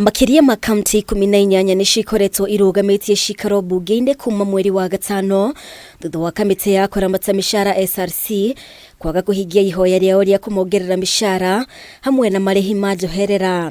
Makĩria ma kaunti 18 nĩ cikoretwo irũgamĩtie cikaro mbunge-inĩ kuma mweri wa gatano thutha wa kamĩtĩ ya kũramata mĩcara SRC kwaga kũhingia ihoya rĩao rĩa kũmongerera mĩcara hamwe na marĩhi ma njoherera.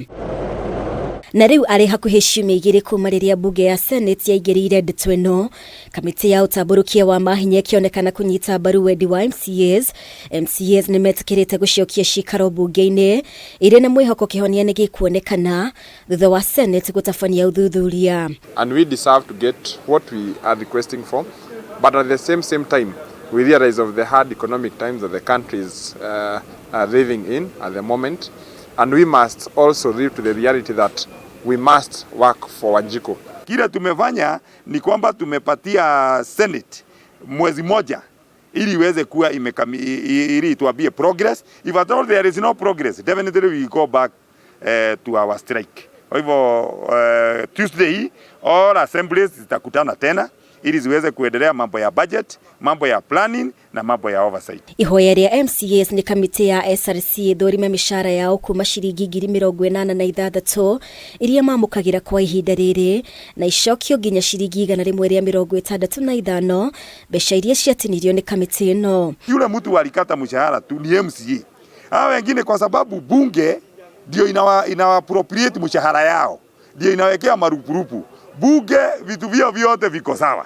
Na rĩu arĩ hakuhĩ ciumia 2 kuma rĩrĩa mbunge ya Senate yaingĩrĩire ndeto ĩno, kamĩtĩ ya ũtambũrũkia wa mahinya ĩkĩonekana kũnyita mbaru wendi wa MCAs. MCAs nĩ metĩkĩrĩte gũcokia cikaro mbunge-inĩ irĩ na mwĩhoko kĩhonia nĩ gĩkuonekana thutha wa Senate gũtabania ũthuthuria. And we deserve to get what we are requesting for, but at the same time we realize of the hard economic times that the country is living in at the moment, and we must also live to the reality that we must work for Wanjiku. Kile tumefanya ni kwamba tumepatia Senate mwezi moja ili iweze kuwa ili ituambie progress. If at all there is no progress, definitely we go back to our strike. Kwa hivyo Tuesday hii all assemblies zitakutana tena ili ziweze kuendelea mambo ya budget, mambo ya planning na mambo ya oversight. Ihoya rĩa MCAs nĩ kamĩtĩ ya SRC ĩthũrime mĩcara yao kuma ciringi 86,000 iria mamũkagĩra kwa ihinda rĩrĩ na icokio nginya ciringi 165, mbeca iria ciatinirio nĩ kamĩtĩ ĩno. Yule mtu alikata mshahara tu ni MCA. Hao wengine kwa sababu bunge ndio inawa appropriate mshahara yao, ndio inawekea marupurupu. Bunge vitu vyao vyote viko sawa.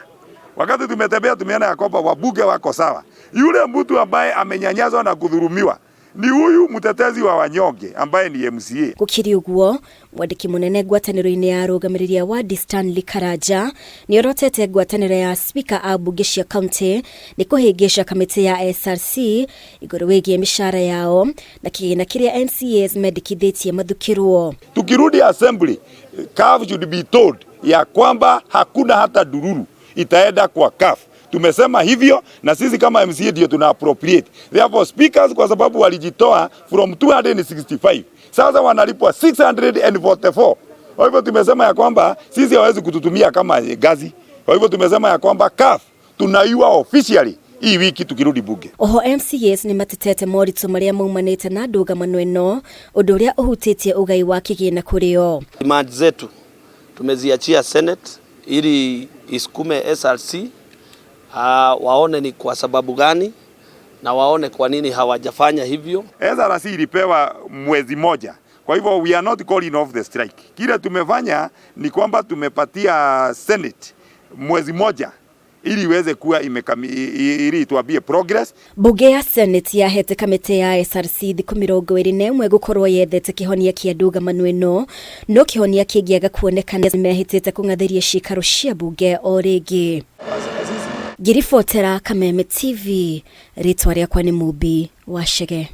Wakati tumetembea tumeona ya kwamba wabunge wako sawa. Yule mtu ambaye amenyanyaswa na kudhulumiwa ni huyu mtetezi wa wanyonge ambaye ni MCA. Gũkĩrĩ ũguo, mwandĩki mũnene ngwatanĩro-inĩ ya arũgamĩrĩri a wadi Stanley Karanja nĩorotete ngwatanĩro ya spika a mbunge cia kaunti nĩ kũhĩngĩca kamĩtĩ ya SRC igũrũ wĩgiĩ mĩcara yao na kĩgĩna kĩrĩa MCAs mendekithĩtie mathukĩrwo. Tukirudi assembly, CAF should be told ya kwamba hakuna hata dururu itaenda kwa CAF. Tumesema hivyo na sisi kama MCA ndio tuna appropriate. Therefore speakers kwa sababu walijitoa from 265 sasa wanalipwa 644. Kwa hivyo tumesema ya kwamba sisi hawezi kututumia kama gazi. Kwa hivyo tumesema ya kwamba CAF tunaiwa officially hii wiki tukirudi bunge. Oho MCAs nĩ matetete moritũ marĩa maumanĩte na ndũgamano ĩno, ũndũ ũrĩa ũhutĩtie ũgai wa kĩgĩna kũrĩ o. Demand zetu tumeziachia Senate ili isukume SRC, waone ni kwa sababu gani na waone kwa nini hawajafanya hivyo. SRC ilipewa mwezi moja. Kwa hivyo we are not calling off the strike. Kile tumefanya ni kwamba tumepatia Senate mwezi moja ili iweze kuwa ili ituambie progress. Bunge ya Senate yahete kamĩtĩ ya SRC thikũ 21 gũkorwo yethete kĩhonia kĩa ndũgamano ĩno, no kĩhonia kĩngĩaga kuonekana mehĩtĩte kũng'athĩria cikaro cia bunge o rĩngĩ. Ngĩribotera Kameme TV, rĩtwa rĩakwa nĩ Mumbi wa Chege.